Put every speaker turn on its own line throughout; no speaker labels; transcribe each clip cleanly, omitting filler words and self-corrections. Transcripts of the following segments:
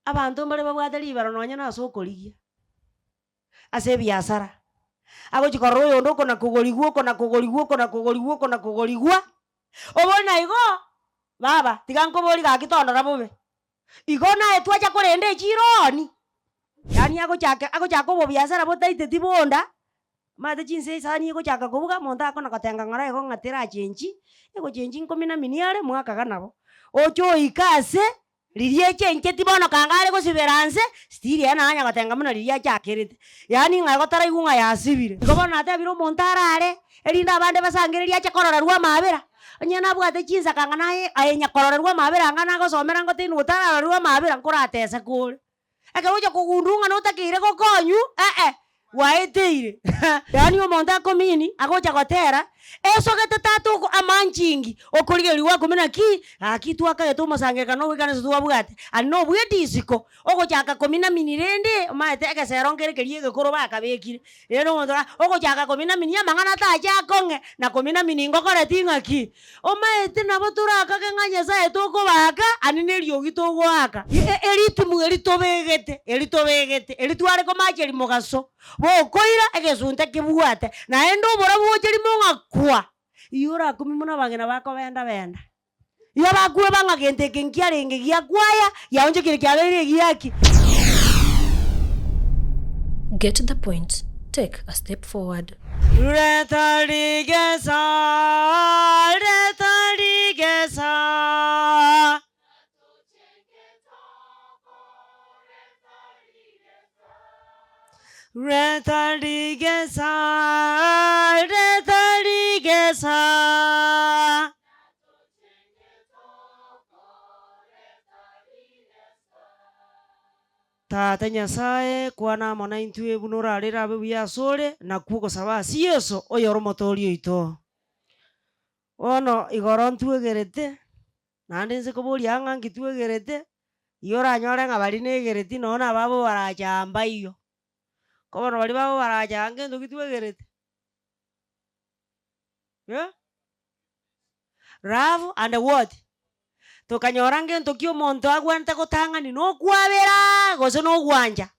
Abanto mbare babwate ribero nonye na ase okorigia, ase ebiasara, agochi korora oyonde okona kogorigwa okona kogorigwa okona kogorigwa okona kogorigwa, obori na igo, baba tiga nkobori gaki tondora bobe, igo naye twacha korenda echiro oni, yaani agochaka agochaka obobiasara botaiteti bonda, omanyete chinsa esani egochaka kobuga omonto akona gotenga ng'ora igo ng'a terachenchi, egochenchi nkominamini are mwakaga nabo, oche oike ase. Riria echencheti bono kanga are gosibera nse, still ere nanya gotenga buna riria achakerete, yaani ng'a igo taraigwa ng'a yasibire. Igo bono natebire omonto arare, erinde abande basangererie ache kororerwa amaabera, onye nabwate chinsa kanga naye aye nyakororerwa amaabera anga nagosomera ngotebi ng'a otararorerwa amaabera nkorateseke ore. Ekero ogocha kogundua ng'a notakeire gokonywa, eh-eh, gwaeteire. Yaani omonto akomini, agocha gotera, esogete tata oko amanchingi, okorigereria gwakumia naki, gaki twakagete omosangererekano ogoika ase twabwate, aria nobwete isiko, ogochaka kominamini rende, omanyete egesero nkere keria egekoro bakabekire, rende omonto ora ogochaka kominamini amang'ana tache akong'e, na kominamini ngokoreti ng'aki. Omanyete nabo torakage ng'a Nyasae tokobaaka, aria neriogi togoaka. Eritimu eri tobegete, eri tobegete, eri tware komacheria mogaso, bokoira egesunte kebwate, naende oborabu boche rimo ng'a kwa. Igo orakumie mono abang'ina bakobenda benda. Igo bakweba ng'a gento eke nkiarenge giakwaya, giaonchokire kiabeire egiaki.
Get the point, take a step forward.
Reta rigesa, reta rigesa. Reta rigesa, reta rigesa. Tata Nyasae, kwana amo naintwe buna orarere abe buya asore, nakwo ogosaba ase Yeso, oyore Omotooria oito. Bono igoro ntwegerete, naende inse koboria ng'a nki twegerete, igo oranyore ng'a baria negereti nonye na ababo barache aa mbaiyo. Ko bono baria babo barache aa ngento ki twegerete? Eh? Love and what? Tokanyora ngento ki omonto agwenerete gotang'ani nokwabera gose nogwancha?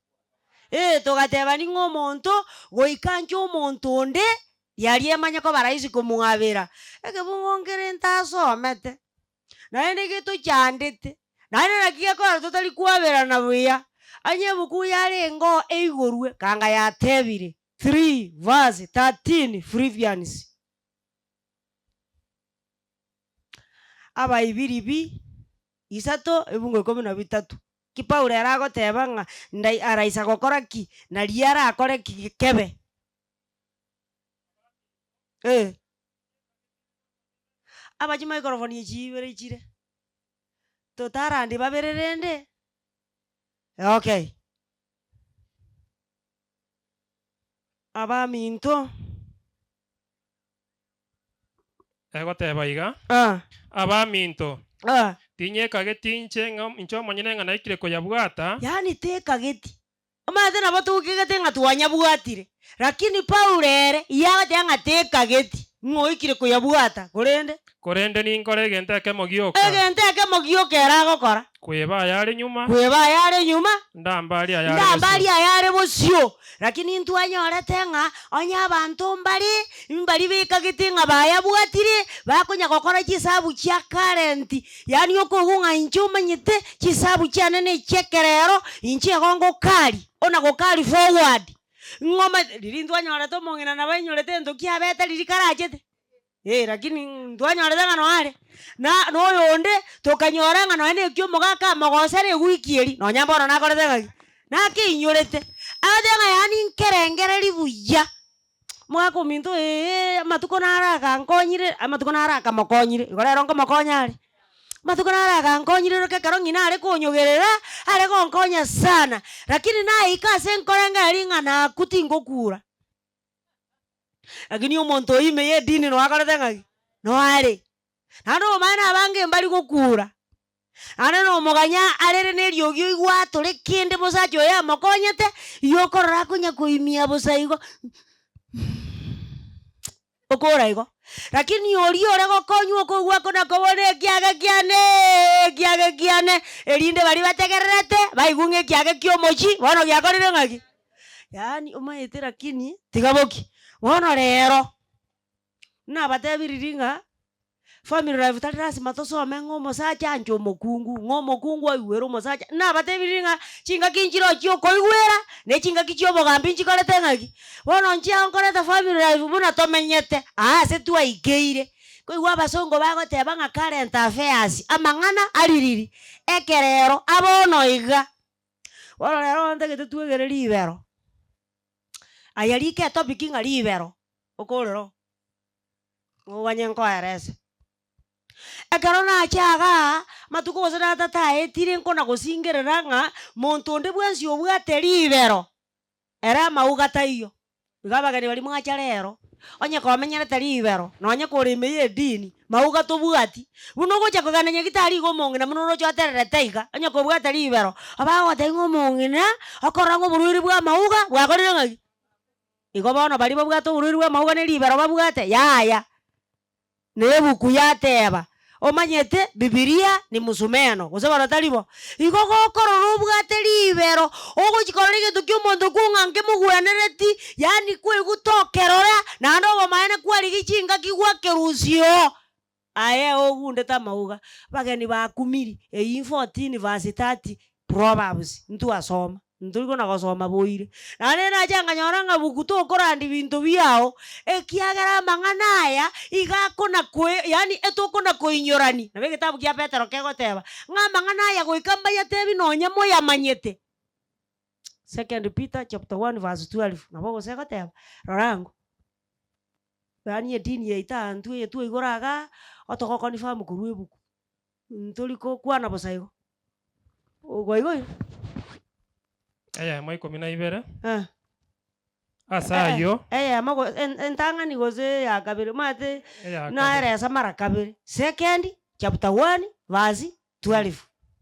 Eh togateba ning'o omonto goika anche omonto onde riaria emanye koba rahisi komwabera. Ekebungo nkere ntasomete, naende getochandete, naende naki gekogera totari kwaberana buya, onye ebuku yarenge oo eigorwe kanga yatebire 3 verse 13 Philippians. Abaibiribi isato ebungo ikomi na bitato. Ki Paulo ere agoteba ng'a ndai araisa gokora ki, na riria arakore ki kebe? Eh. Aba chimaikorofoni echi ibere chire, totarandi babere rende? Okay. Abaminto.
Egoteba iga, Abaminto, tinyekageti inche ng'a inche omonyene ng'a naikire koyabwata.
Yaani tekageti. Omanyete nabo tokegete ng'a twanyabwatire, lakini Paulo ere igo agoteba ng'a tekageti ng'a oikire koyabwata, korende.
Korende ninkore egento ekemo gioka.
Egento ekemo gioka ere agokora.
Kweba ayare nyuma.
Kweba ayare nyuma.
Ndambarie ayare bosio.
Ndambarie ayare bosio. Lakini intwanyorete ng'a onye abanto mbare, mbaria bekagete ng'a bayabwatire, bakonya gokora chisabu chia current, yaani okoigwa ng'a inche omanyete chisabu chiane na echi'ekerero, inche igo ngocarry, ona gocarry forward. Ng'a omanyete, riria intwanyorete omong'ina nabo ainyorete egento kiabete riria karachete. Eh, lakini ntwanyorete ng'a nonya are, na na oyonde tokanyora ng'a nonya na eki omogaka amogosera ewiki eria, nonya mbono nakorete ng'aki, nakeinyorete. Agoteba ng'a yaani nkerengereri buya, omogaka ominto eeh amatuko naro agankonyire, amatuko naro akamokonyire, igo rero nkomokonya are. Amatuko naro agankonyire roka ekero ng'ina are konyogerera, are gonkonya sana, lakini naika ase nkorengereria ng'a nakwo tingokura. Lakini omonto oyio ime y'edini noyo akorete ng'aki? Noyo are. Naende omanye nabange mbari gokura, naende nomoganya arere na eriogi oigwe atore kende mosacha oye amokonyete, igo okorora akonya koimia bosa igo. Okora igo. Lakini oria ore gokonywa okoigwa kona kobona ekiage kiane ekiage kiane, erinde baria bategererete, baigwe ng'a ekiage kia omochie bono giakorire ng'aki? Yaani omanyete lakini tiga boki. Bono rero, nabatebirie ng'a family life tari lasima tosome ng'a omosacha anche omokungu, ng'a omokungu aigwere omosacha, nabatebirie ng'a chingaki nchire chia okoigwera, na echingaki chia obogambi nchikorete ng'aki? Bono inche nkoreta family life buna tomenyete aa ase twaikeire, koigwa abasongo bagoteba ng'a current affairs, amang'ana aririri, ekerero abono iga. Bono rero ntagete twegere ribero, aya rika etopic ng'a ribero, okorera oo, ng'oganye nkoerese. Ekero nacha igaa, amatuko gose natataetire nkona gosingerera ng'a monto onde bwensi obwate ribero, ere amauga taiyo. Iga abageni baria mwacha rero, onye komenyerete ribero, nonye kore ime y'edini, mauga tobwati. Buna ogocha kogenda nyagitari iga omong'ina buna oroche otererete iga, onye kobwate ribero, abagogotebi ng'a omong'ina, okorora ng'a oborwaire bwa amauga bwakorire ng'aki? Igo bono baria babwate oborwaire bwa amauga ne ribero babwate? Yaya. Na ebuku yateba, Omanyete, Bibilia ni musumeno, gose bono tari bo? Igo gokorora obwate ribero, ogochia korora egento kia omonto okwo ng'a nkemogwenereti, yaani kwaigwa tokerora, naende obomaene kwarigia chingaki gwakerusia oo, aye ogundete amauga. Abageni bakumiri, eyio 14 verse 30 Proverbs, ntwasoma. Ntori kona gosoma boire. Naende nacha nkanyora ng'a buku tokorandi binto biao, ekiagera amang'ana aya iga akona koe yaani etokona koinyorani. Nabo egetabu kia Petero kegoteba, ng'a amang'ana aya goika mbayatebi nonye moyamanyete. Second Peter chapter 1 verse 12, nabo gose egoteba, rora ango, yaani edini yaito aa intwe eye twaigora igaa, otogoconfirm korwa ebuku. Ntori gokwana bosa igo. Okoigwa?
Eyemo ikomi na ibere.
Eh.
Ase ayio.
Eyemo go entang'ani gose eya kabere omanyete
Eya kabere.
naeresa mara kabere. Second chapter 1 verse 12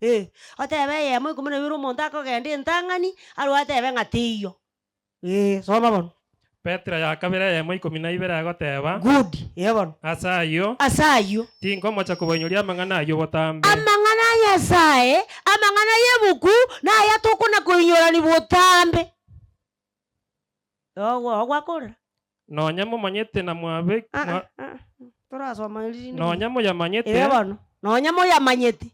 eh. Otebe eyemo ikomi na ibere omonto akogenda entang'ani arwe atebe ng'a teiyo. Ee, soma bono.
Petero ya kabere eyemo 12 agoteba.
Good, ee bono.
Ase ayio.
Ase ayio.
Tinkomocha kobainyoria amang'ana ayio botambe.
Amang'ana a Nyasae, amang'ana y'ebuku, naya tokona koinyorani botambe. Ogwakorera.
Nonya momanyete na mwabe.
Ah, ah, ah, torasoma rinde.
Nonya moyamanyete.
Ee bono. Nonya moyamanyete.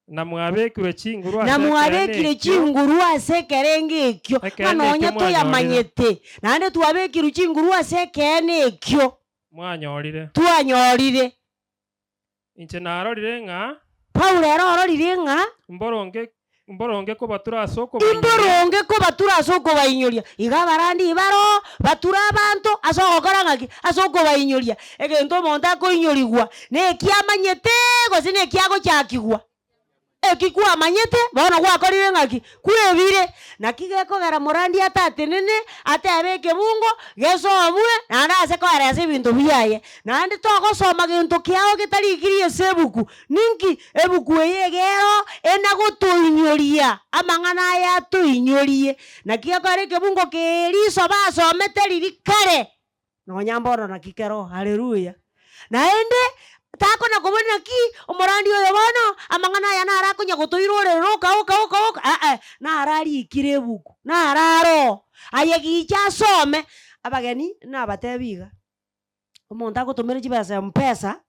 Na mwabekirwe chinguru
Na
ase ekeene
mwabekire
ekio.
chinguru ase ekerengo ekio, ng'a
Ekeene
nonya
ekio mwanyorire.
toyamanyete, naende twabekirwe chinguru ase ekeene ekio
Mwanyorire.
twanyorire.
Inche narorire ng'a.
Paulo ere ororire ng'a.
Mboronge, mboronge kobatura ase okobainyoria.
Imboronge kobatura ase okobainyoria. Iga abarandi baroo, bature abanto ase ogokora ng'aki? Ase okobainyoria. Egento omonto akoinyorigwa, neki amanyete gose neki agochakigwa? Eki kwamanyete, bono gwakorire ng'aki? Kwebire. Naki gekogera morandi atatenene, atebe ekebungo, gesomwe, naende ase koeresa ebinto biaye. Naende togosoma gento kiao getarikiri ase ebuku. Ninki ebuku eye iga ero enagotoinyoria amang'ana aya atoinyorie? Naki gekogera ekebungo keria iso basomete riria kare, Nonya mbono naki kero, Haleluya! Naende takona koboria naki omorandi oyo bono amang'ana aya naro akonya gotoira orere oka oka oka oka aa, naro arikire ebuku, naro aroo, aye gicha asome. Abageni nabatebi iga, omonto agotomera chibesa mpesa,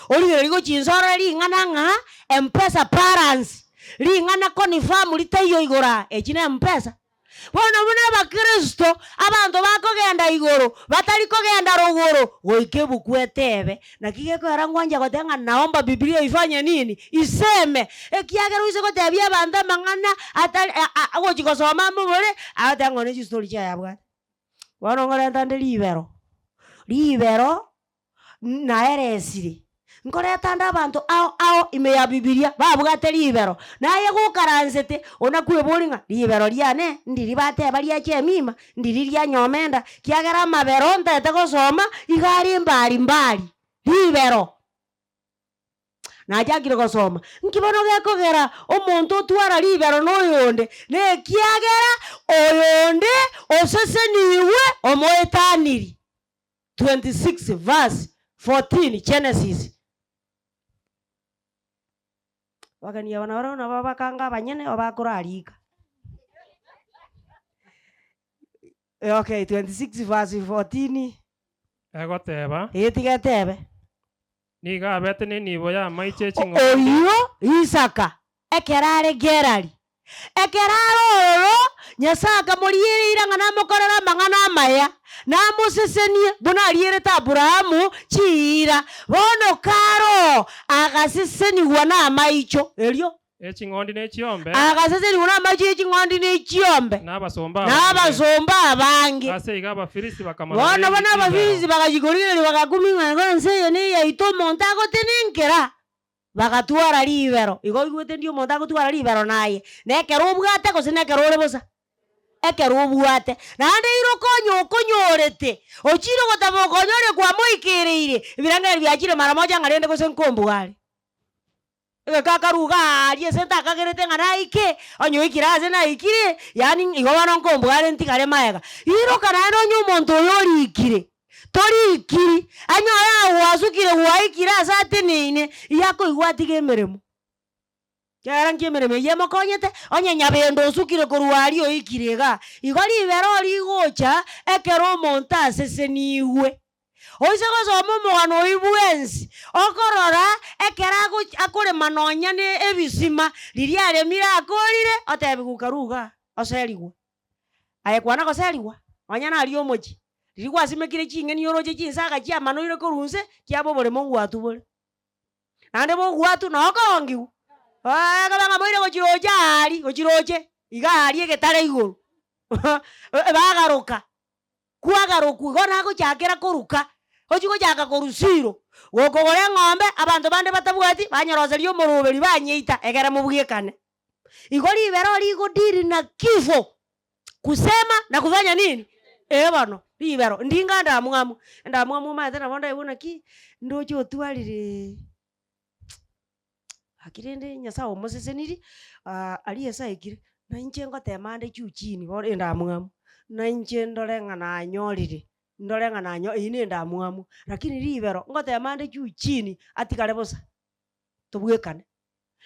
origereria gochia inse orore ring'ana ng'a mpesa balance, ring'ana confirm ritaiyo igoro aa, echi ne mpesa. Bono buna abakristo, abanto bakogenda igoro, batari kogenda rogoro, goika ebuku etebe. Naki gekoera ngwancha goteba ng'a naomba Biblia ifanye nini? Iseme. Ekiagera oise gotebia abanto amang'ana atari agochi gosoma amobore, agoteba ng'a one chistori chiaye abwate. Bono nkorenta nde ribero, ribero naeresire. Nkoreta ande abanto ao ao ime ya Bibilia babwate ribero, naye gokaransete onakweborie ng'a ribero riane ndiri bateba ria Jemima, ndiri ria Nyomenda, kiagera amabero ntaete gosoma iga are mbari mbari, ribero. Nachakire gosoma, nki bono gekogera omonto otwara ribero na oyonde? Nekiagera oyonde osesenigwe omoetaniri. 26 verse 14 Genesis. Abageni aba nabarabwo nabo bakanga abanyene obakorarika. Okay, 26 verse 14.
Egoteba.
Ee, tiga etebe.
Nigo abete nenibo y'amaicho e ching'ondi.
Oyio Isaka ekero are Gerari, ekero are ororo, Nyasae akamoriera eira ng'a namokorere amang'ana amaya, namosesenie, buna arierete Aburaamu chiira. Bono kare oo agasesenigwa namaicho. Erio.
E ching'ondi ne chiombe.
Agasesenigwa namaicho ye ching'ondi ne chiombe.
Na abasomba abange.
Na abasomba abange.
Ase igo Abafilisti bakamorora
Bono bono
ribero.
Abafilisti bagachia korigereria bagakumia ng'a igo ense eye neyaito omonto agotenenkera. Bagatwara ribero. Igo oigwete ndi omonto agotwara ribero naye, nekero obwate gose nekero ore bosa? Ekero obwate. Naende iroka onye okonyorete, ochire gotama okonyore kwamoikereire, ebirengererio biachire mara moja ng'a rende gose nkombware. Egeka akaruga aaria ase ntakagerete ng'a naike, onye oikire ase naikire, yaani igo bono nkombware ntigare maega. Iroka naende onye omonto oyo orikire, torikiri, anyore ng'a gwasukire gwaikire ase ateneine, igo akoigwa atige emeremo. Ekiagera nki emeremo eyio emokonyete? Onye nyabende osukire korwa aria oikire igaa, igo ribero rigocha ekero omonto asesenigwe. Oise gosoma omogano oyio bwensi, okorora ekero agoch akorema nonya na ebisima, riria aremire akorire, otebiwa karue igaa, oserigwe. Aye kwana goserigwa, nonya naria omochie, riria gwasimekire ching'eni oroche chinsaga chiamanoire korwa inse, kiaba oboremo ngwatwa bore. Naende bogwatwa noo okorongiwa, ekebe ng'a moire gochiroche aaria, gochiroche, iga aaria egetare igoro, bagaroka. Kwagarokwa igo nagochakera koruka, ochia gochaka korwa siro, gokogora eng'ombe, abanto bande batabwati, banyeroseria omoroberi banyeita egere mobwekane. Igo ribero rigo deal na kifo, kusema na kufanya nini? Ee bono, ribero, ndinga endamwamu, endamwamu omanyete nabo ndaigwe naki, ndoche otwarire gaki rende Nyasaye omosesenirie, aria ase aikire, na inche ngotema ande juu chini bono endamwamu, na inche ndore ng'a nanyorire, ndore ng'a nanyo eywo na endamwamu, lakini ribero ngotema ande juu chini atigare bosa, tobwekane.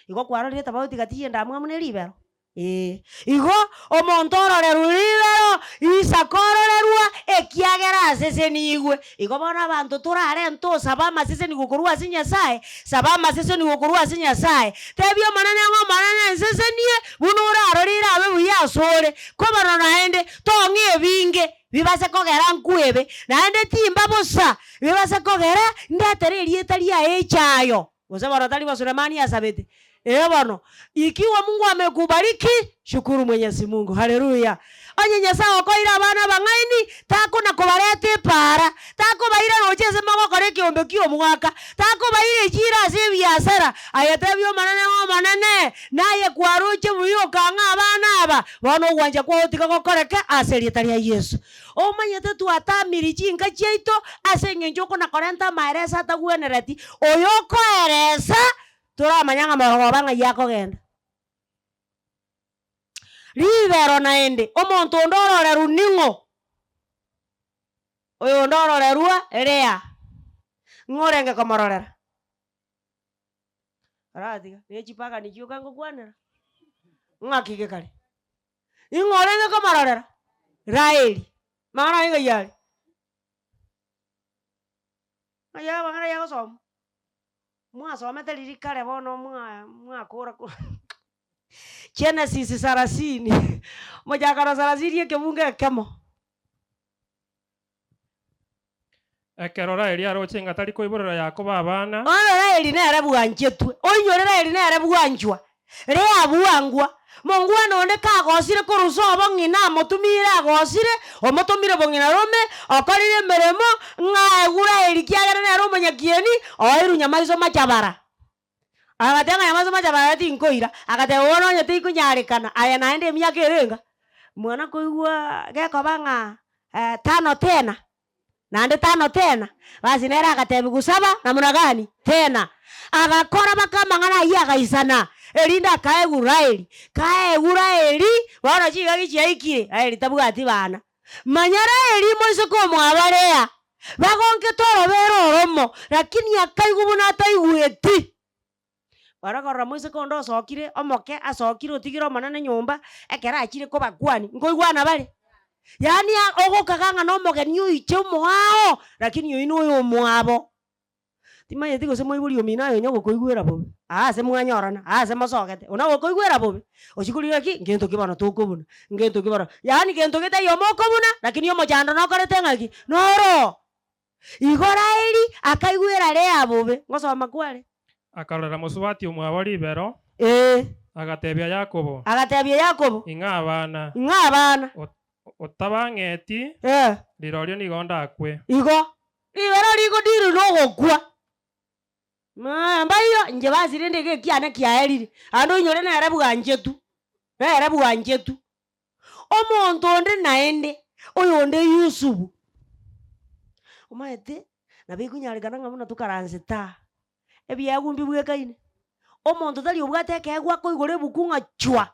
Igo kwarorire etofauti gati ya endamwamu na eribero? Ee. Igo omonto ororerwe ribero, Isaka ororerwa, ekiagera asesenigwe. Igo bono abanto torare ntosaba amasesenigwa korwa ase Nyasaye, saba amasesenigwa korwa ase Nyasaye. Tebia Omonene ng'a Omonene nsesenie, buna orarore erabe buya asore. Kobono naende, tong'e ebinge, bibase kogera nkwebe, naende timba bosa, bibase kogera ndetere erieta riaye echayo. Gose bono tari bo Sulemani asabete? Ee bono, ikiwa Mungu amekubariki, shukuru Mwenyezi Mungu. Haleluya! Onye Nyasae okoeire abana abang'aini, takona kobareta epaara, takobaira roche ase mogokora ekeombe ki'omwaka, takobaira echiira ase ebiasara. Aye tebia Omonene ng'a Omonene, naye kwaroche buya okang'a abana aba, bono ogwancha kwao tiga gokoreke ase erieta ria Yeso. Omanyete twatamiri chinka chiaito ase engencho okona korenta amaereso atagwenereti, oyo okoeresa toramanya ng'a morogoba ng'ai akogenda. Ribero naende, omonto onde ororerwa ning'o? Oyonde ororerwa Lea, ng'o orenge komororera? Oratiga, ne chipagani chioka ngokwanera, ng'aki gekare? Ing'o orenge komororera? Raeli. Mang'ana aye ng'ai are? Ng'ai amang'ana ayio agosomwa? Mwasomete riria kare bono mwa mwakora ko Genesis sarasini, omochakano sarasini ekebungo ekemo.
Ekero Raeli aroche ng'a tari koiborera Yakobo abana.
Bono Raeli nere bwanchetwe, oinyore Raeli nere bwanchwa, Lea bwangwa. Mongwana onde kagosire korwa sobo ng'ina amotumire agosire, omotomire bong'ina rome, okorire emeremo, ng'a aegwe Raeli kiagera nere omonyakieni, oeirwe nyamaiso machabara. Agateba ng'a nyamaiso machabara tinkoira, agateba bono onye tikonyarekana, aye naende emiaka ere enga? Mwana koigwa gekoba ng'a tano tena, naende tano tena, basi nere agatebiwa saba namuna gani? Tena. Agakora baka amang'ana ayio agaisana, erinde akaegwa Raeli. Kaegwa Raeli, bono chingaki chiaikire, Raeli tabwati bana. Manya Raeli moiseke omwabo Lea. Bagonkete orobere oromo, lakini akaigwa buna ataigweti. Bara korora moiseke onde osokire, omoke asokire otigire omonene nyomba, ekero achire kobakwani, nkoigwana bare? Yaani ogokaga ng'a nomogeni oiche omoao, lakini oyio noyo omwabo. Timanyeti gose moibori omino aye onye gokoigwera bobe, aa ase mwanyorana, aa ase mosogete, buna gokoigwera bobe, ochia korigia ki? Ngento ki bono tokobuna, ngento ki bono, yaani gento getaiyo mokobuna, lakini omochando nokorete ng'aki? Noro. Igo Raeli akaigwera Lea bobe, ngosoma kware.
Akarorera mosubati omwabo ribero,
Ee.
agatebia Yakobo.
Agatebia Yakobo.
Ing'a abana.
Ing'a abana.
Otabang'eti,
Ee.
rirorio nigo ndakwe.
Igo ribero rigodiri nogokwa. Maa mbaiyo, inche basi rende iga ekiane kiaerire, ande oinyore nere bwanchetu, nere bwanchetu. Omonto onde naende, oyonde Yusufu, omanyete nabo ekonyarekana ng'a buna tokaransete aa, ebiegwa mbibwekaine, omonto tari obwate ekeegwa akoigora ebuku ng'a chwa.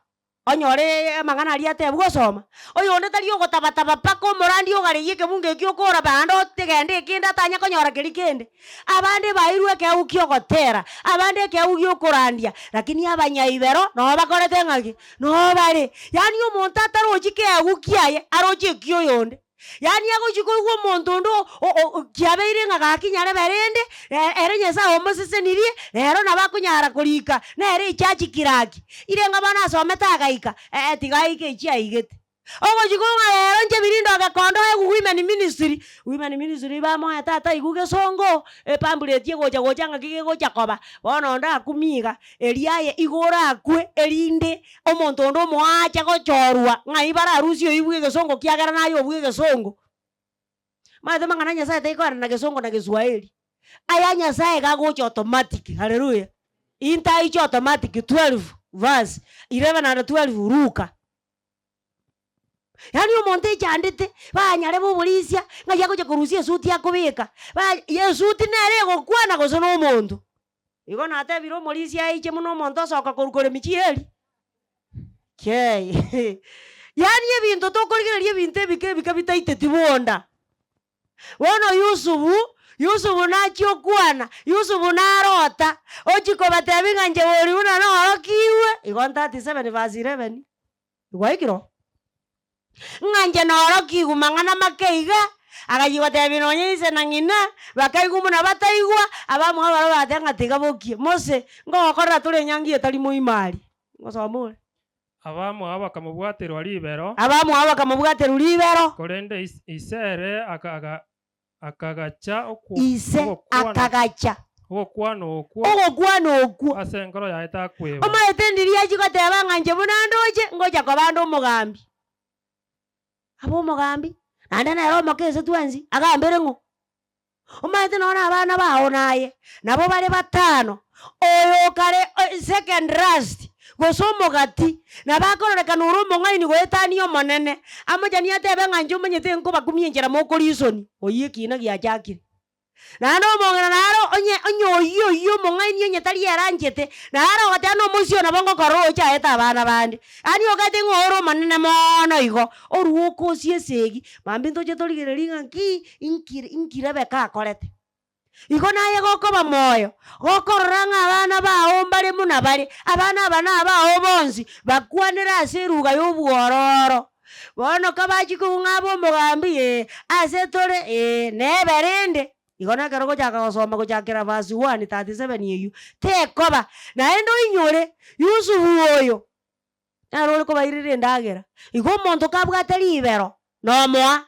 Onyore amang'ana aria atebwe gosoma, oyonde tari ogotabataba mpaka omorandi ogaregie ekebungo ekio okora naende otegende ekende atanye konyora keria kende. Abande bairwe ekeegu kia ogotera, abande ekeegu gia okorandia, lakini abanyaibero nabo bakorete ng'aki? Noo bare. Yaani omonto atarochi keegu kiaye, aroche ekia oyonde. Yaani agochia koigwa omonto onde o- o kiabeire ng'a gaki nyarebe rende, ere Nyasaye omosesenirie, rero nabo akonyara korika, nere echachi kiraki. Ire ng'a bono asomete agaika, eh tiga aike echio aigete. Ogochia koigwa ng'a rero inche birindo gekondo oegwe women ministry, women ministry bamoete ataigwe gesongo, epambureti egocha gocha ng'aki gegocha koba, bono onde akumia iga, erio aye igo orakwe erinde Omonto onde omoache gochorwa, ng'ai bararusie oyio bw'egesongo kiagera naye obw'egesongo? Omanyete mang'ana a Nyasaye taikoerana na gesongo na geswahili. Aya Nyasaye iga agocha automatic, haleluya. Intaiche automatic 12 verse 11 and 12 Luka. Yaani omonto echandete, banyare boborisia, ng'ai agocha korusia esuti akobeka, ba esuti nere egokwana gose na omonto? Igo natebire omorisia aiche buna omonto osoka korwa koremi chieri. Kei. Yaani ebinto tokorigereria ebinto ebike ebike bitaiteti bonda. Bono Yusufu, Yusufu nachia okwana, Yusufu narota, ochia kobatebia ng'a inche bori buna norokigwe, igo 37 verse 11, gwaikire oo? Ng'a inche norokigwe mang'ana make iga, agachia gotebia nonya ise na ng'ina, bakaigwa buna bataigwa, abamwabo baria bagateba ng'a tiga bokie, mose, ngogokorera tore enyangi etari moima aria. Ngosoma ore.
Abamwabo bakamobwaterwa ribero.
Abamwabo bakamobwaterwa ribero.
Korende ise ere akagacha
Ise akagacha.
ogokwana okwo.
Ogokwana okwo.
Ase enkoro yaye takweba.
Omanyete ndiria achia goteba ng'a inche buna ndoche, ngocha koba nde omogambi. Abe omogambi, naende nere omoke ase twensi, agambere ng'o? Omanyete nonya na abana bao naye, nabo bare batano, oyo okare second last, gose omogati, nabo akororekana ore omong'aini goetania omonene, amochanie atebe ng'a inche omanyete nkobakumia enchera mokorisoni, oyio ekina giachakire. Naende omong'ina naro onye onye oyio oyio omong'aini onye tari ere anchete, naro ogoteba na omosio nabo ngokorora oche aete abana bande. Yaani okagete ng'a ore omonene moono igo, orue okosie esegi, mambia ntoche torigereria ng'a ki, inki inki Rebeka akorete. Igo naye gokoba moyo, gokorora ng'a abana bao mbare buna bare, abana aba nabao bonsi, bakwanere ase eruga y'obwororo. Bono kabachia koigwa ng'a abe omogambi, ee, ase tore, ee, nebe rende. Igo nekero ogochaka gosoma gochakera verse 1, 37 eyio, tekoba. Naende oinyore, Yusufu oyo, nere ore kobairera endagera. Igo omonto kabwate ribero, nomoa,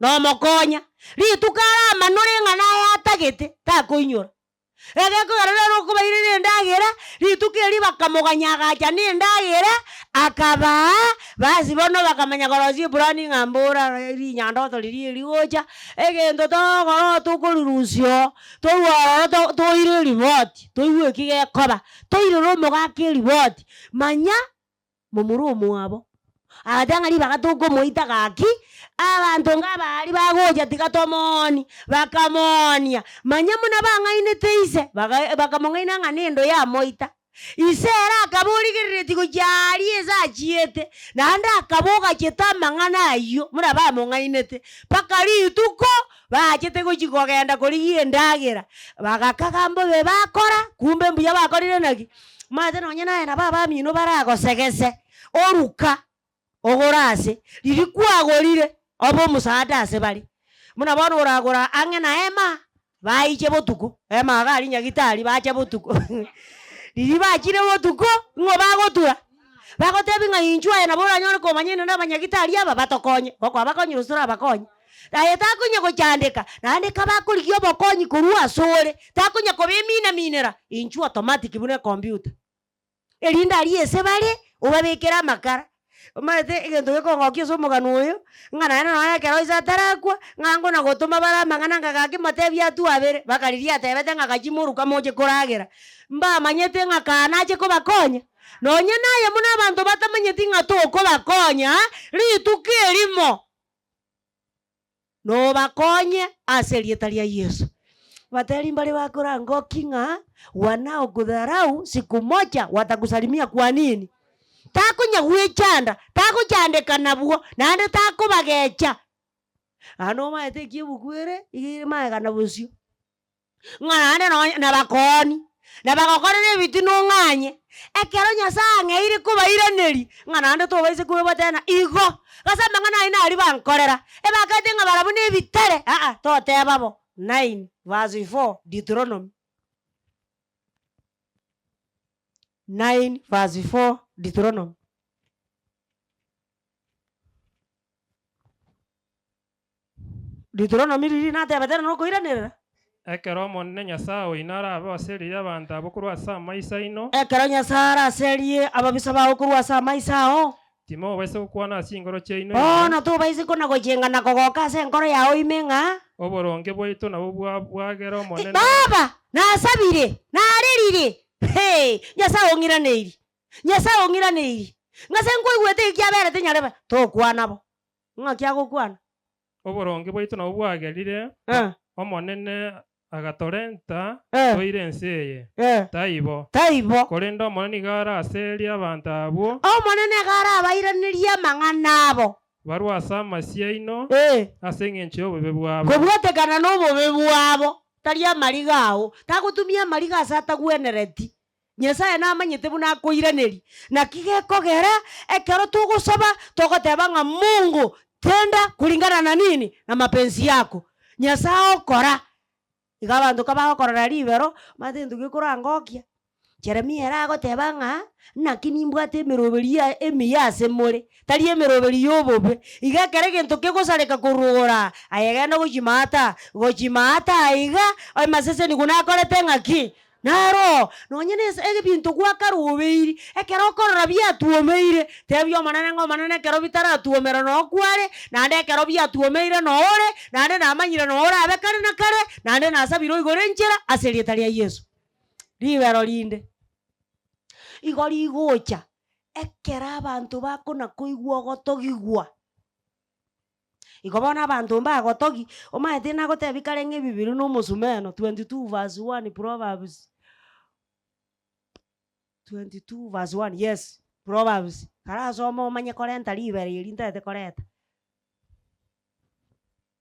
nomokonya, rituko aramanore ng'a naye atagete, takoinyora. Egekogera nere okobairera endagera, rituko erio bakamoganya agacha na endagera, akabaa, basi bono bakamanya korosia epurani ng'a mbora rinyandoto riria rigocha, egento togokora tokorirusia oo, torwe ororo to toire eripoti, toigwe eki gekoba, toirere omogaka eripoti, manya momura omwabo. Agateba ng'a ribaga tokomoita gaki, abanto nk'abaria bagocha tiga tomoonie, bakamoonia. Manya buna bang'ainete ise, baga bakamong'aina ng'a nendo yamoita. Ise ere akaba origereretie gochia aaria ase achiete, naende akaba ogachete amang'ana ayio buna bamong'ainete, mpaka rituko bachete gochia kogenda korigia endagera, bagakaga mbobe bakora, kumbe mbuya bakorire naki? Omanyete nonye naye nabo abamino baragosegese, oruka ogore ase riria kwagorire obe omosaada ase bare. Buna bono oragora ang'e na ema, baiche botuko, ema iga aria nyagitari bache botuko riria bachire botuko, ng'o bagotura? Bagotebi ng'a inchuo aye nabo oranyore komanya inde na abanyagitari aba batokonye, gokwabakonyire gose torabakonye. Aye takonya gochandeka, naende kabakorigia obokonyi korwa asore, takonya kobeminaminera, inchuo automatic buna ecomputer. Erinde aria ase bare, obabekere amakara. Omanyete egento gekong'okia ase omogano oyo, ng'a naende nonye ekero ise atarakwa, ng'a nkona gotoma bare amang'ana ng'a gaki motebie atwabere, mpaka riria atebete ng'a gachia moruka moche koragera. Mbamanyete ng'a kaa nache kobakonya, nonye naye buna abanto batamanyeti ng'a tokobakonya, rituko erimo. Nobakonye ase erieta ria Yeso. Bateri mbare bakorangoki ng'a wanaokudharau siku moja watakusalimia kwa nini? Takonya gwechanda, tagochandeka nabwo, naende takobagecha. Aa nomaete eki ebuku ere, iga ere magega na bosio. Ng'a naende nonye nabakooni, na bagokorera ebitina ong'anye, ekero Nyasae ang'eire kobairaneria, ng'a naende tobaisa koebatena igo, gose amang'ana ayio naria bankorera, ebakaete ng'a barabwo nebitare, aa, toteba bo. Nine verse four, Deuteronomy. Nine verse four, Deuteronomy. Deuteronomy riria natebete na nokoiranerera.
Ekero Omonene Nyasae oino arabe oseririe abanto abwo korwa ase amaiso aino.
Ekero Nyasae araserie ababisa bao korwa ase amaiso ao.
Timobaisa gokwana ase chinkoro chiaino ime.
Bono tobaisa kona-gochenga na kogoka ase enkoro yao ime ng'a.
Oboronge bwaito nabwo bwagera Omonene.
Baba, nasabire, narerire, hee, Nyasae ong'iraneirie, Nyasae ong'iraneirie, ng'ase nkoigwete eki kiaberete nyarebe, tokwana bo. Ng'aki agokwana?
Oboronge bwaito nabwo bwagerire Omonene agatorenta toire ense eye. Taibo.
Taibo.
Korende Omonene nigo araserie abanto abwo.
Omonene iga arabairanerie amang'ana abo.
Barwe ase amasio aino ase engencho y'obobe bwabo.
Kobwatekana nobobe bwabo, tari amariga ao. Tagotumia amariga ase atagwenereti. Nyasae namanyete buna akoiraneria. Naki gekogera ekero togosaba togoteba ng'a Mungu tenda kulingana na nini? Na mapenzi yako. Nyasae okora. Iga abanto kabagokorora ribero, omanyete egento gekorangokia, Jeremia ere agoteba ng'a naki nimbwate emeroberi ya emiya ase more, tari emeroberi ya obobe. Iga ekero egento kegosareka korwa igoro aa, aye genda gochia maata, gochia maata aiga, amasesenigu nakorete ng'aki? Naro, nonye nese ebinto gwakarobeiri, ekero okorora biatuomeire, tebia Omonene ng'a Omonene ekero bitaratuomera noo kware, naende ekero biatuomeire noo ore, naende namanyire noo orabe kare na kare, naende nasabire oigore enchera ase erieta ria Yeso. Ribero rinde igo rigocha ekero abanto bakona koigwa ogotogigwa. Igo bono abanto mbagotogi, omanyete nagotebi kare ng'a ebibiri na omosumeno, 22 verse 1 Proverbs, 22 verse 1 yes, Proverbs, karasome omanye korenta ribero eri ntagete koreta.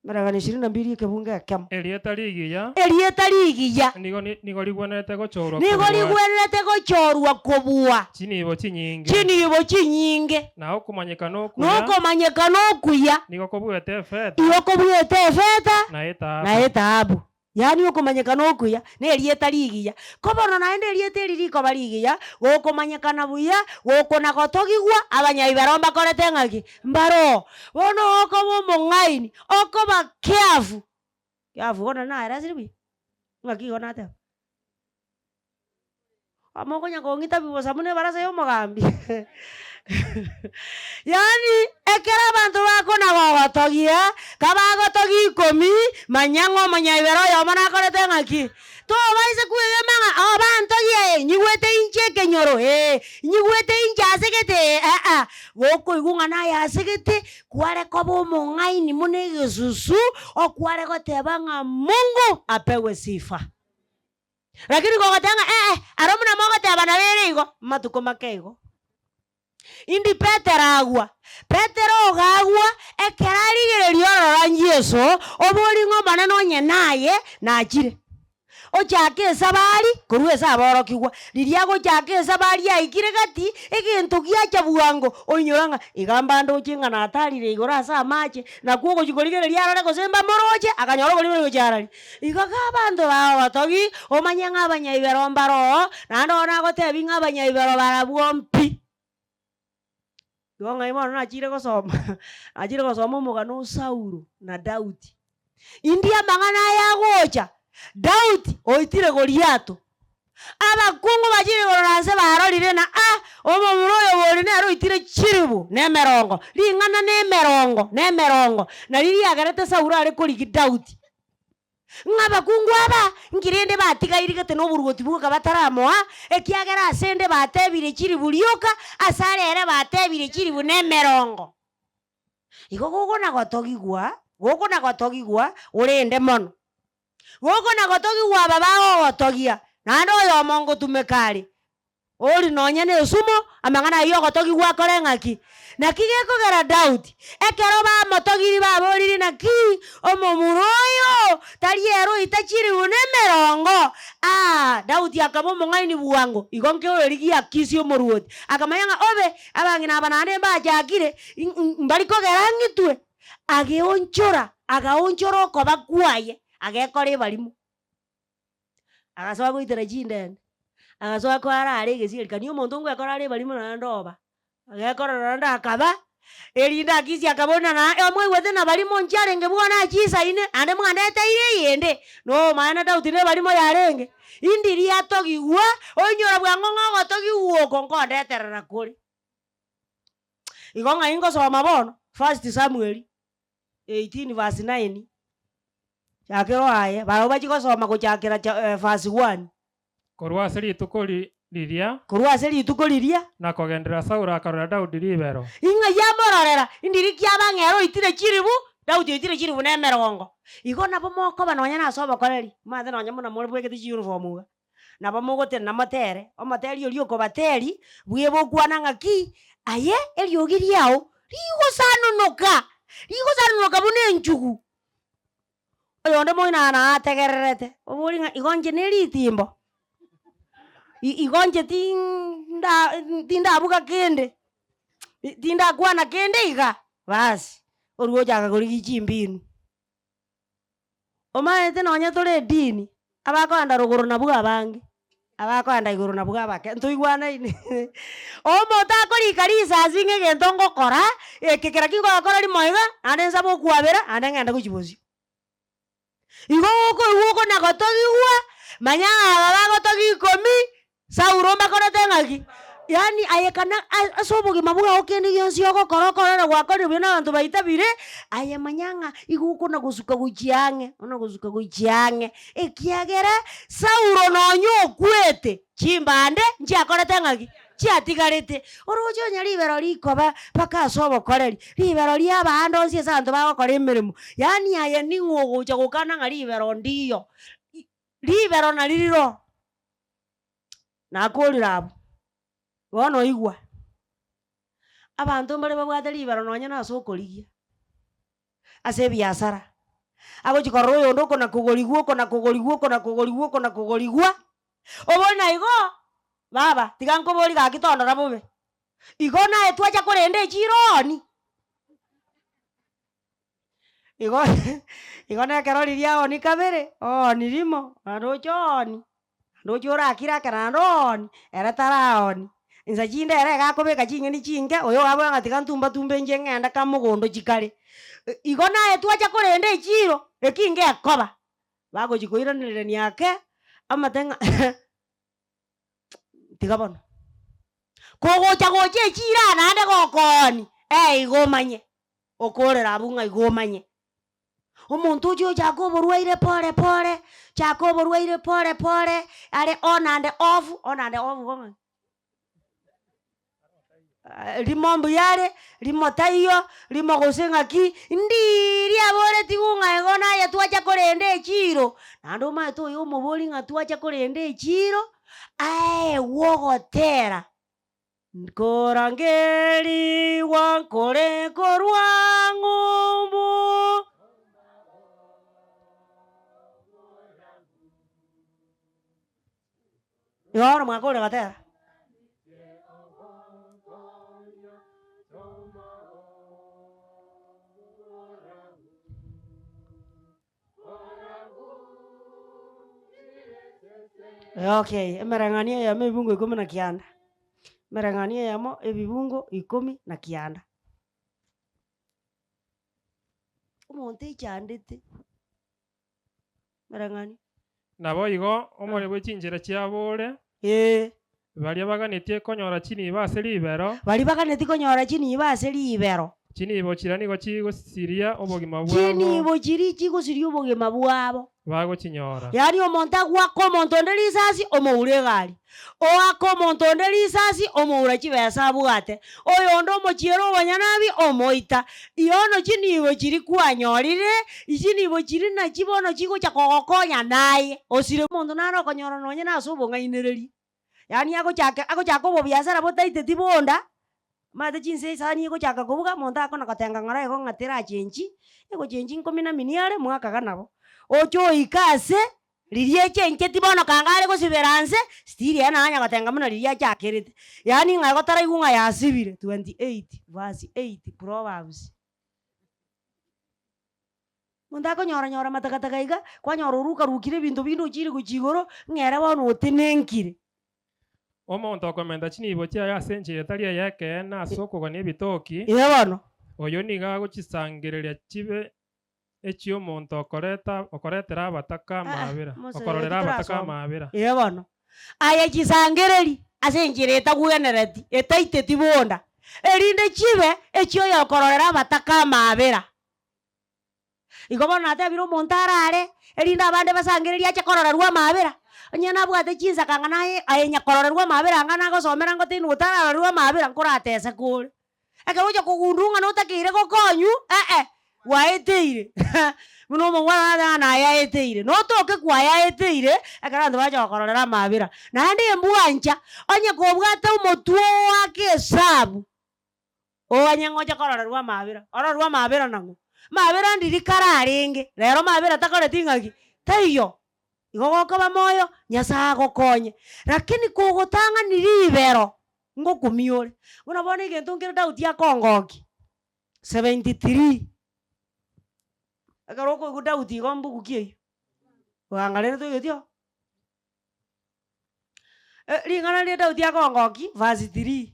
Emereng'anio ishirini na mbili ekebungo ekemo.
Erieta rigiya.
Erieta rigiya.
Nigo nigo rigwenerete gochorwa
Nigo
kobua.
rigwenerete gochorwa kobua.
Chinibo chinyinge.
Chinibo chinyinge.
Na okomanyekana okuya.
Na okomanyekana okuya.
Nigo kobuete efeta.
Nigo kobuete efeta.
Na etaabu.
Na etaabu. Yaani okomanyekana okuya, na erieta rigiya. Ko bono naende erieta eri rikoba rigiya, gokomanyekana buya, gokona gotogigwa, abanyaibero mbakorete ng'aki? Mbaroo. Bono okoba omong'aini, okoba careful, careful bono naeresire buya? Ng'aki igo nateba? Mokonya kong'ita pi bosa buna ebarasa y'omogambi? Yaani ekero abanto bakona gogotogia, kabagotogia ikomi, manya ng'a omonyaibere oyomo nakorete ng'aki? Tobaisa kwegema ng'a oo bantogia ee, nyigwete inche ekenyoro ee, nyigwete inche ase gete ee, aa. Gokoigwa ng'a naye ase gete, kware koba omong'aini buna egesusu, okware goteba ng'a Mungu apewe sifa. Lakini kogoteba ng'a ee, aro buna mogoteba nabo ere igo, amatuko make igo. Indi Petero agwa? Petero ogagwa ekero arigereria ororo Yeso, oborie ng'a Omonene onye naye nachire. Ochake esabari korwa ase aborokigwa. Riria agochaka esabari aikire gati, egento giacha bwango, oinyora ng'a iga mbandoche ng'a natarire igoro ase amache, nakwo ogochia korigereria arore gose mbamoroche, akanyora oborimo gochia araria. Igo ga abanto bagotogi, omanye ng'a abanyaibero mbare oo, naende oo nagotebi ng'a abanyaibero barabwo mpi. Igo ng'ai bono nachire gosoma, nachire gosoma omogano o Saulo na Daudi. Indi amang'ana aya agocha, Daudi oitire Goliato, abakungu bachire igoro na nse barorire na ah, omomura oyo bori nere oitire chilifu na emerongo, ring'ana na emerongo, na emerongo, nario riagerete Saulo are korigia Daudi. Ng'a abakungu aba, nki rende batigaire gete noboruoti bwoka bataramoa, ekiagera asende batebire chilifu rioka, asare ere batebire chilifu na emerongo. Igo gokona-gotogigwa, gokona-gotogigwa, orende mono. Gokona-gotogigwa aba bagogotogia, naende oyomo ngotumeka are, Ori nonya nesumo, amang'ana ayio ogotogigwa akore ng'aki? Naki gekogera Daudi, ekero bamotogirie baboririe naki, omomura oyo tari ere oita chilifu na emerongo? Aa, Daudi akaba omong'aini bwango, igo nkeoerigia Akisi omoruoti. Akamanya ng'a obe, abang'ina aba naende mbachakire, mbari kogera ng'itwe. Ageonchora, agaonchora okoba kwaye, agekora ebarimo. Agasoa goitera chindende, agasoa koara are egesieri kani omonto ngwekora are ebarimo naende oba, agekorera naende akaba, erinde akisia akabuna na omwaigwete na barimo nchiarenge bwana achisaine naende mwandeteire eyende, nomaene Daudi na ebarimo yarenge, indi riatogigwa, oinyora bwango ng'a ogotogigwa oko nkondeterera kore. Igo ng'ai ngosoma bono, First Samuel 18 verse 9, chakera oaye, barabwo bachie gosoma gochakera cha verse 1.
Korwa ase rituko riria.
Korwa ase rituko riria.
Na kogenderera Saulo akarora Daudi ribero.
Ing'ai amororera, indiri kiaba ng'a ere oitire chilifu, Daudi oitire chilifu na emerongo. Igo nabo mokoba nonya nase obokoreri, omanyete nonya buna more bwegete chiuniform iga, nabo mogotenena motere, omoteri oria okobateri, bwebe okwana ng'aki, aye eriogi riao rigosanonoka, rigosanonoka buna enchugu. Oyonde moino naategererete, oborie ng'a igo inche ne ritimbo, igo inche tinda tindabuga kende, tindakwana kende iga, basi, orwa ochaka korigia chimbinu. Omanyete nonye tore edini, abakoenda rogoro nabwo abange, abakoenda igoro nabwo abake, ntoigwanaine? Omonto akorika risasi ng'a egento ngokora, eke kera ki ngogokora rimo iga, naende nsabe okwabera, naende ng'ende gochia bosio. Igo okoigwa okona gotogigwa, manya ng'a aba bagotogia ikomi, Saulo mbakorete ng'aki? Yaani aye kana ase obogima bwao kende gionsi ogokora okorore gwakorire buya na abanto baitabire, aye manya ng'a igo okona gosuka gochia ang'e, ona gosuka gochia ang'e, ekiagera Saulo nonye okwete, chimbande nchiakorete ng'aki? Chiatigarete. Oroche onye ribero rikoba mpaka ase obokoreri, ribero ri'abaande onsi ase abanto bagokora emeremo, yaani aye ning'o ogocha gokana ng'a ribero ndiyo, ribero nari riro. Nakorire abwo, bono oigwa, abanto mbare babwate ribero nonye na ase okorigia, ase ebiasara, agochi korora oyonde okona kogorigwa okona kogorigwa okona kogorigwa okona kogorigwa, obori na igo, baba tiga nkobori gaki tondora bobe, igo naye twacha korenda echiro oni. Igo igo na ekero riria ooni kabere, ooni rimo, naende oche ooni, naende oche orakire ake naende ooni, ere taraoni. Insa chinde ere iga akobeka ching'eni chinke, oyo ogaboa ng'a tiga ntumba tumbe inche ng'ende kamogondo chikare. Igo naye twacha korenda echiro, eki ngekoba, bagochi koiranererania ake, amate ng'a tiga bono. Kogocha gocha echiro aa naende gokooni, eh igo omanye. Okorera abwo ng'a igo omanye. Omonto oche ochake oborwaire pore pore, chaka oborwaire pore pore, are on and off, on and off igo ng'aki? Rimo mbuya are, rimo taiyo, rimo gose ng'aki, ndiiria aboretigwe ng'a igo naye twacha korenda echiiro, naende omanyete oyo omobori ng'a twacha korenda echiiro, aegwe ogotera, Nkorangerigwa nkore korwa ng'umbu. Igo bono mwakorire gotera. Okay, emereng'anio eyemo ebibungo ikomi na kianda, emereng'anio eyemo ebibungo ikomi na kianda. Omonto echandete. Emereng'anio.
Naboigo omore bwe chinchera chiabo ore.
Ee.
Baria baganetie konyora chinibo ase ribero.
Baria baganetie konyora chinibo ase ribero.
Chinibo chiria nigo chigosiria obogima bwabo.
Chinibo chiria chigosiria obogima bwabo.
Bagochinyora.
Yaani omonto agoaka omonto onde risasi, omoura egari. Oaka omonto onde risasi, omoura chibesa abwate. Oyonde omochiera obonyanabi, omoita. Yono chinibo chiria kwanyorire, chinibo chiria nachi bono chigocha kogokonya naye, osire. Omonto nare okonyora nonye nase obong'ainereria, yaani agochaka agochaka obobiasara botaiteti bonda, omanyete chinsa esani egochaka kobuga, omonto akona gotenga ng'ora igo ng'a terachenchi, egochenchi nkominamini are mwakaga nabo. Oche oike ase, riria echencheti bono kanga are gosibera nse, still ere nanya gotenga buna riria achakerete. Yaani ng'a igo taraigwa ng'a yasibire, 28 verse 8 Proverbs. Omonto akonyora nyora matakataka iga, kwanyora oruka rukire ebinto binde ochire gochia igoro, ng'a ere bono otenenkire.
Omonto okomenta chinibo chiaye ase enchera etari ey'ekeene ase okogania ebitoki,
Ee bono.
oyio nigo agochisangereria chibe echi'omonto okoreta okoretera abataka amaabera,
Mose,
okororera abataka
titorasoma.
amaabera.
Ee bono. Aye chisangereri ase enchera etagwenereti, etaiteti bonda, erinde chibe echi'oyokororera abataka amaabera. Igo bono natebire omonto arare, erinde abande basangererie ache kororerwa amaabera, onye nabwate chinsaka ng'a naye aye nyakororerwa amaabera anga nagosomera ngotebi ng'a otararorerwa amaabera nkorateseke ore. Ekero ocha kogundua ng'a notakeire gokonywa, eh eh, gwaeteire buna omongwana nateba ng'a nayaeteire, notoke kwayaeteire, ekero abanto bacha gokororera amaabera. Naende embwancha, onye kobwate omotwe ogoaka esabu. Oanye ng'oche kororerwa amaabera, ororerwe amaabera nang'o? Maabera ndiri kare arenge, rero maabera takoreti ng'aki? Taiyo. Igo gokoba moyo, Nyasae agokonye. Lakini kogotang'ani ribero, ngokumia ore. Buna bono egento nkere Daudi akongokia, 73, ekero okoigwa Daudi igo mbuku ki eywo? Oanga rende toigweti oo? Ring'ana riria Daudi akongokia, verse 3.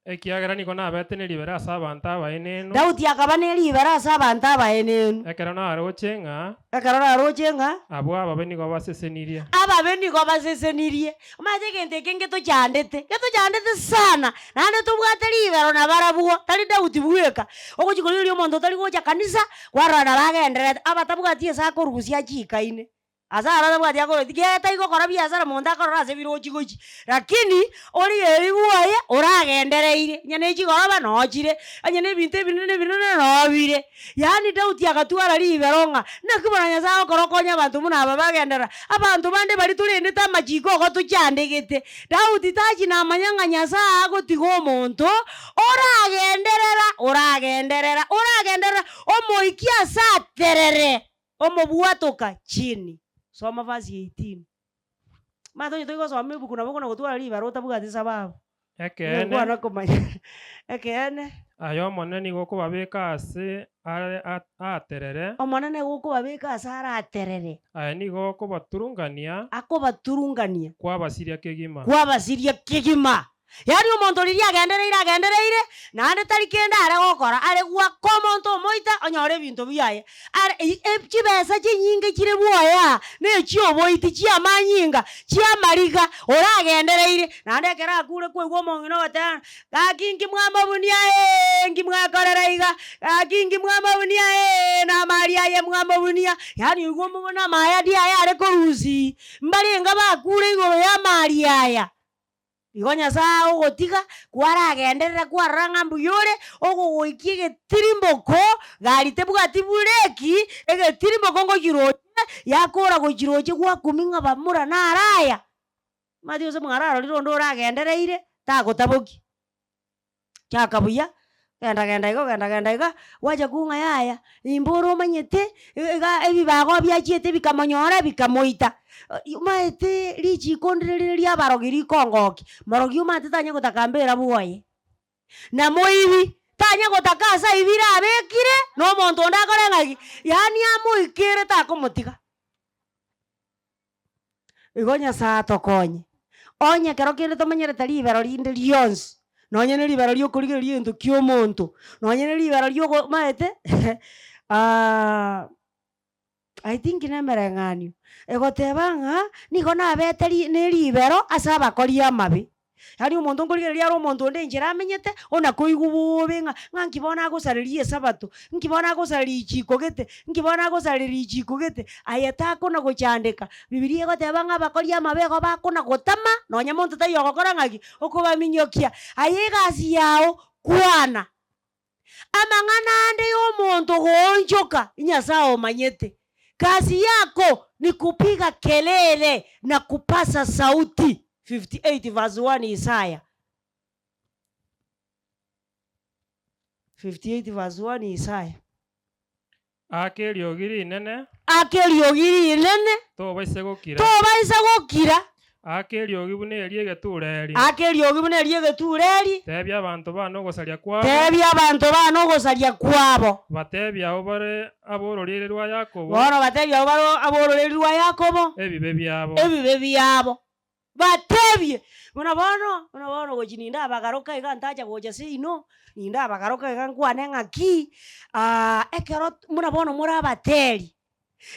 Ekiagera nigo nabete neribera ase abanto abaenenu.
Daudi akaba neribera ase abanto abaenenu.
Ekero naroche ng'a.
Ekero naroche ng'a.
Abwo ababe nigo basesenirie.
Ababe nigo basesenirie. Omanyete egento eke ngetochandete, getochandete sana, naende tobwate ribero nabarabwo, tari Daudi bweka. Ogochia korigereria omonto otari gocha kanisa, kwarora nabo agendererete, abatabwati ase akorusia achikaine. Ase aro tabwati akorwa tiga tari gokora biasara monto akorora ase birochi gochia, lakini origereria bwoye oragendereire, onye ne chigoroba noo chire, onye na ebinto ebinene ebinene noo bire. Yaani Daudi agatwara ribero ng'a naki bono Nyasaye agokora okonya abanto buna aba bagenderera, abanto bande baria torendete amachiko igo tochandegete. Daudi tachi namanya ng'a Nyasaye agotiga omonto oragenderera oragenderera oragenderera omoikia ase aterere. Omobwatoka chini. Soma verse 18. Omanyete onye tori gosoma ebuku nabo okona gotwara ribara otabwati sababu.
Ekeene.
Nkwana komanya. Ekeene.
Aye Omonene nigo okobabeka aase are aaterere.
Omonene nigo okobabeka aase are aaterere.
Aye nigo okobaturungania.
Akobaturungania.
Kwabasiria kegima.
Kwabasiria kegima. Yaani omonto riria agendereire agendereire, naende tari kende are gokora, are goaka omonto omoita onyore ebinto biaye. Are ei chibesa chinyinge chire bwoye aa, na echioboiti, chiamanyinga, chiamariga, oragendereire, naende ekero akure kwaigwa omong'ina ogoteba ng'a gaki inki mwamobunia ee, nki mwakorera iga, gaki inki mwamobunia ee, na amari aye mwamobunia, yaani oigwe omobuna amaya ndi aye are korusia, mbarenge bakure igoro ya amari aya. Igo Nyasae agogotiga, kwaragenderera kwarora ng'a mbuya ore, ogogoikia egetirimboko, gari tebwati bureki, egetirimboko ngochiroche, yakora gochiroche gwakumia ng'a bamura naro aya. Omanyete gose mwararorire onde oragendereire, tagotabokia. Chaka buya, genda genda iga genda genda iga, gwacha kong'a yaya, nimbe ore omanyete, iga ebibago biachiete bikamonyora bikamoita. Omanyete richiko ndire rire ria abarogi rikongokia, morogi omanyete tanya gotaka mbera bwoye, na moibi, tanya gotaka ase aibire abekire, na omonto onde akore ng'aki, yaani amoikere takomotiga. Igo Nyasae atokonye, onye ekero kende tomenyerete ribero rinde rionsi, nonye ne ribero riokorigereria egento kia omonto, nonye ne ribero riogo omanyete I think na emereng'anio, egoteba ng'a nigo nabete ri ne ribero ase abakori amabe. Yaani omonto nkorigereria are omonto onde enchera amenyete, ona koigwa bobe ng'a ng'a nki bono agosareria esabato, nki bono agosareria richiko gete, nki bono agosareria richiko gete, aye takona gochandeka. Bibilia egoteba ng'a abakori amabe igo bakona gotama, nonya monto taiyo ogokora ng'aki, okobaminyokia. Aye egasi yago, kwana. Amang'ana ande y'omonto goonchoka, Nyasae omanyete. Kazi yako ni kupiga kelele na kupasa sauti, 58 verse 1 Isaya. 58 verse 1 Isaya.
Aka eriogi rinene.
Aka eriogi rinene.
Tobaisa gokira.
Tobaisa gokira.
Aka eriogi buna eria egetureri.
Aka eriogi buna eria egetureri.
Tebia abanto baane ogosaria kwabo.
Tebia abanto baane ogosaria kwabo.
Batebie abwo bare ab'ororeria rwa Yakobo.
Bono batebie abwo bare ab'ororeria rwa Yakobo.
Ebibe biabo.
Ebibe biabo. Batebie, Buna bono, buna bono gochia ninde abagaroka iga ntacha gocha seino, ninde abagaroka iga nkwane ng'aki, ekero buna bono more abateri,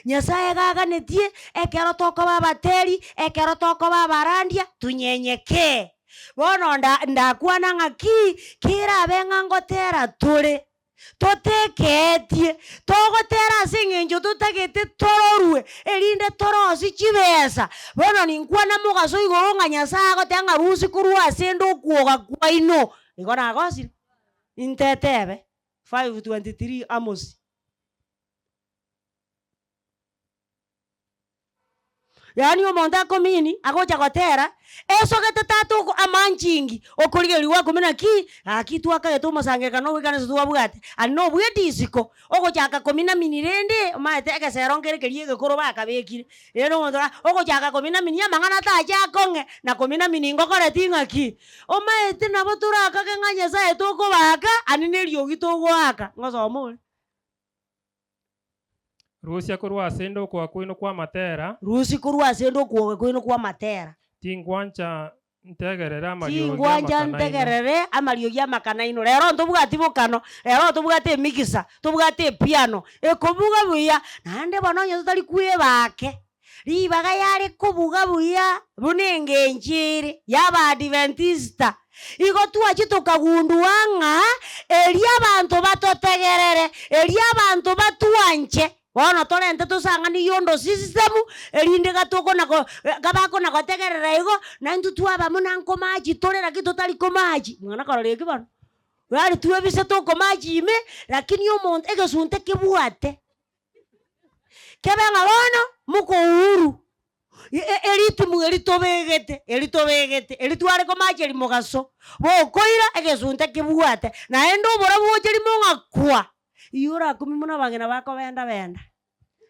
Nyasaye iga aganetie, ekero tokoba abateri, ekero tokoba abarandia, tonyenyekee. Bono nda ndakwana ng'aki, kerabe ng'a ngotera tore. Totekeetie, togotera ase engencho totagete tororwe, erinde torosie chibesa. Bono ninkwana mogaso igoro ng'a Nyasae agoteba ng'a rusia korwa ase 'nde okwoga kwaino. Igo nagosire? Intetebe. 5:23 Amosi. Yaani omonto akomini agocha gotera, esogete tata oko amanchingi, okorigereria gwakumina naki, gaki twakagete omosangererekano ogoika ase twabwate, aria nobwete isiko, ogochaka kominamini rende, omanyete egesero nkere keria egekoro bakabekire, rende omonto ora ogochaka kominamini amang'ana tache akong'e, na kominamini ngokoreti ng'aki, omanyete nabo torakage ng'a Nyasaye tokobaaka, aria na eriogi togoaka, ngosoma ore.
Rusia korwa ase 'nde okwoga kwaino kw'amatera.
Rusia korwa ase 'nde okwoga kwaino kw'amatera.
Tingwancha ntegerere amariogi
Tingwancha
'amakana aino.
ntegerere amariogi 'amakana aino. Rero ntobwati bokano, rero ntobwate emigisa, tobwate epiano ekobuga buya, naende bono onye totari kwebake, ribaga yare kobuga buya buna engencho ere y'Abaadventista. Igo twachia tokagundua ng'a erio abanto batotegerere, erio abanto batwanche, bono torente tosang'anie yondo system, erinde gatokona ko gabakona gotegerera igo, naintwe twaba buna nkomachi tore lakini totari komachi, mwana korora eki bono, yaani twebise tokomachi ime, lakini omonto egesunte kebwate. Kebe ng'a bono moko uhuru, eritimu eri tobegete, eri tobegete, eri tware komacheria mogaso, bokoira egesunte kebwate, naende oborabu boche rimo ng'a kwa, igo orakumie buna abang'ina bakobenda benda.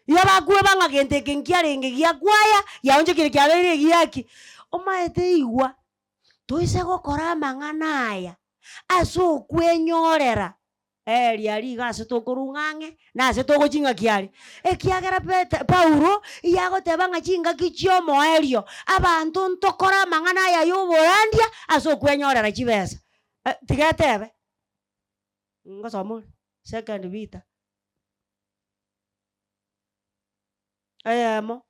Igo bakweba ng'a gento eke nkiarenge giakwaya, giaonchokire kiabeire egiaki. Omaete igwa, toise gokora amang'ana aya ase okwenyorera. Erio aria iga ase tokorung'a ang'e, na ase togochia ng'aki are. Ekiagera Pete Paulo iyagoteba ng'a chingaki chi'omoerio, abanto ntokore amang'ana aya y'oborandia ase okwenyorera chibesa. Tiga etebe, ngosoma ore, Second Peter eyemo,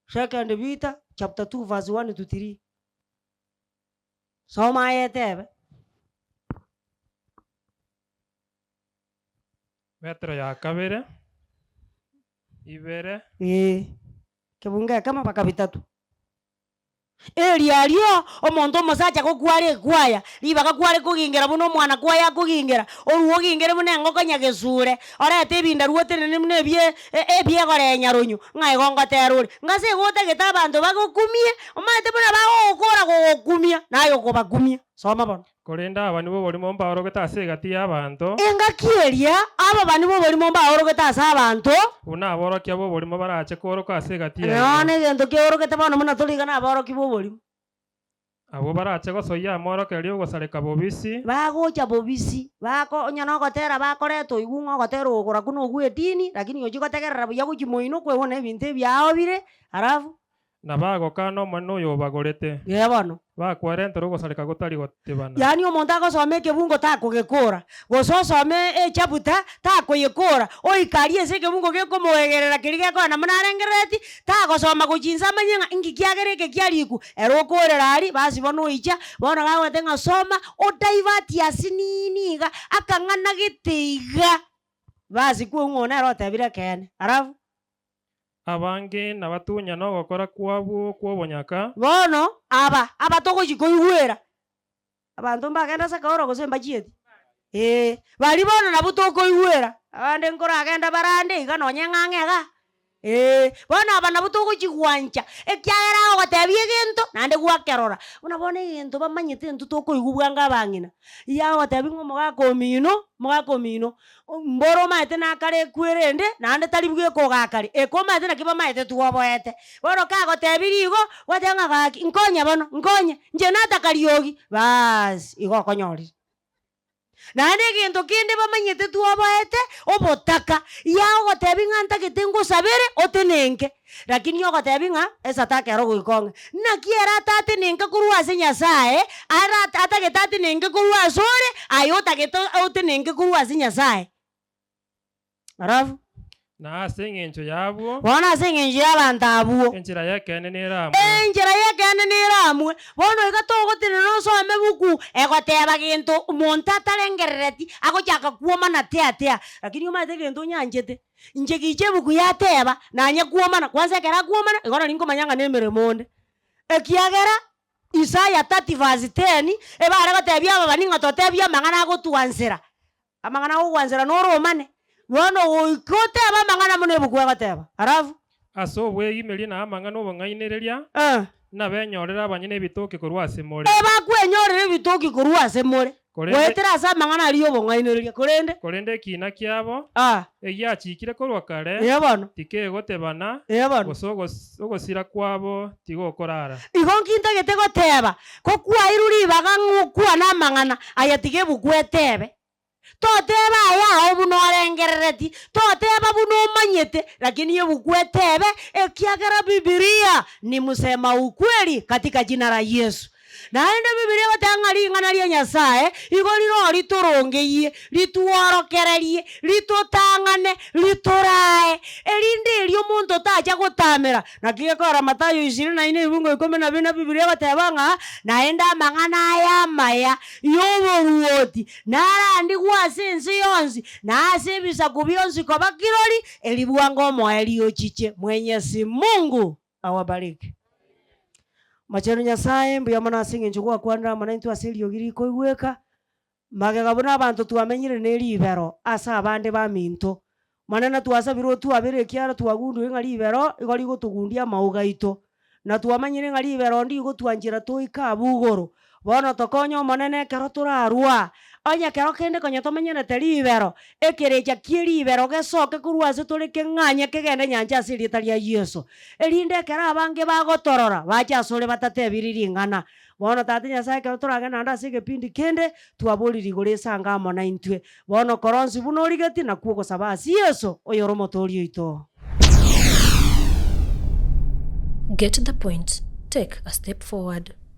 Second Peter chapter 2 verse 1 to 3. Soma aye etebe.
Petero ya kabere, ibere.
Ee, kebungo ekemo mpaka bitato. Erio ario omonto omosacha gokware ekwaya, ribaga kware kogingera buna omwana kwaya akogingera, orue ogingere buna engoko nyagesure, orete ebinda otenene buna ebie ebiegoree nyaronyo, ng'a igo ngotera ore. Ng'a ase igo otagete abanto bagokumie, omanyete buna bagogokora gogokumia, naye okobakumia. Soma bono.
Korende abani b'oborimo mbaorogete ase egati y'abanto.
Engaki eria ababani b'oborimo mbaorogete ase abanto.
Buna aborokia b'oborimo barache kooroka ase egati
yaino. Nonya egento keorogete bono buna tori iga naborokia b'oborimo.
Abwo barache gosoyia amorokererio ogosareka bobisi.
Bagocha bobisi, bako onye nogotera bakoreta oigwe ng'a ogotera ogokorakwo nogwa edini, lakini ochia gotegerera buya gochia moino kwebona ebinto ebiao bire, alafu.
Na bagokana Omonene oyobagorete.
Ee bono.
Bakwerentera ogosareka gotari gotebana.
Yaani omonto agosoma ekebungo takogekora, gose osome echapter takoyekora, oika aria ase ekebungo gekomoegerera keria gekoenda buna arengerereti, tagosoma gochia inse amanye ng'a inki kiagera eke kiarikwa, ere okorera aria, basi bono oicha, bono gagoteba ng'a soma, odivert asinini iga, akang'ana gete iga, basi kweng'u oyo nere otebire ekeene, alafu.
Abange nabatunya nogokora kwabwo kw'obonyaka.
Bono aba abatogochia koigwera, abanto mbagende ase akaoro gose mbachieti? Ee, baria bono nabwo tokoigwera, abande nkoragenda barande iga nonye ng'ang'e igaa, ee, bono aba nabwo togochia gwancha, ekiagera agogotebia egento naende gwakerora. Buna bono egento bamanyete intwe tokoigwa bwango abang'ina, iga agogotebia ng'a omogaka omino, omogaka omino. Mboro omaete nakare ekwerende, naende tari bweka ogakare, eke omaete naki bamaete twoboete. Bono kagotebirie igo, gwateba ng'a gaki nkonye bono, nkonye, inche nataka riogi, baas igo okonyorire. Naende egento kende bamanyete twoboete, obotaka, yagogotebi ng'a ntagete ngosabere, otenenke. Lakini ogotebi ng'a esataka ero goika ong'e. Naki ere atatenenke korwa ase Nyasae, ara atagete atenenke korwa asore, aye otagete otenenke korwa ase Nyasae. Alafu.
Na ase engencho y'abwo.
Bono ase engencho y'abanto abwo.
Enchera y'ekeene neramwe.
Enchera y'ekeene neramwe. Bono iga togotenena osome buku egoteba gento omonto atarengerereti, agochaka kwomana tea tea. Lakini omanyete egento onyanchete. Inche gicha ebuku yateba, nanye kwomana, kwanza ekero akwomana, igo nari nkomanya ng'a nemeremo onde. Ekiagera Isaya 30 verse 10, ebare gotebia ababani ng'a totebie amang'ana agotwansera, amang'ana agogwansera noro omane, bono goika otebe amang'ana buna ebuku egoteba. Alafu.
Ase obwegimeria na amang'ana obong'ainereria, nabenyorere abanyene ebitoki korwa ase more.
Ebakwenyorera ebitoki korwa ase more.
Korende.
Goetera ase amang'ana aria y'obong'ainereria, korende.
Korende ekiina kiabo,
Ah.
egiachiikire korwa kare,
Ee bono.
tikegotebana,
Ee bono.
gose ogosira kwabo tigokorara.
Igo nki ntagete goteba? Ko kwairwe ribaga ng'a okwane amang'ana aya tiga ebuku etebe. Toteba aya ao buna orengerereti, toteba buna omanyete, lakini ebuku etebe, ekiagera Bibilia ni msema ukweli katika jina la Yesu. Naende Bibilia egoteba ng'a ring'ana ria Nyasae igo rire ritorongeie, ritworokererie, ritotang'ane, ritorae, erinde erio omonto tacha gotamera. Naki gekogera Mathayo ishirini na ine ebungo ikomi na bine Bibilia egoteba ng'a naende amang'ana aya amaya y'oboruoti narandigwe ase ense yonsi, na ase ebisaku bionsi koba kirori, eri bwango omoerio ochiche. Mwenyezi Mungu awabariki. Mochenu Nyasae, mbuya mono ase eng'encho gwakwanire amo naintwe ase eriogi rikoigweka, magega buna abanto twamenyire ne ribero ase abande baminto. Monene twasabire otwabere ekiagera twagundire ng'a ribero igo rigotogundia amauga aito, na twamanyire ng'a ribero ndigotwanchera toike abwo igoro. Bono tokonye Omonene ekero torarwa, onye kero kende konya tomenyerete ribero, ekerecha kie ribero gesoke korwa ase tore keng'anye kegende nyancha ase erieta ria Yeso, erinde ekero abange bagotorora bache asore batatebiri ring'ana. Bono Tata Nyasae ekero toragende naende ase egepindi kende, twaborire igoro esange amo naintwe. Bono kora onsi buna origetie nakwo ogosaba ase Yeso, oyore Omotoori oito.
Get the point, take a step forward.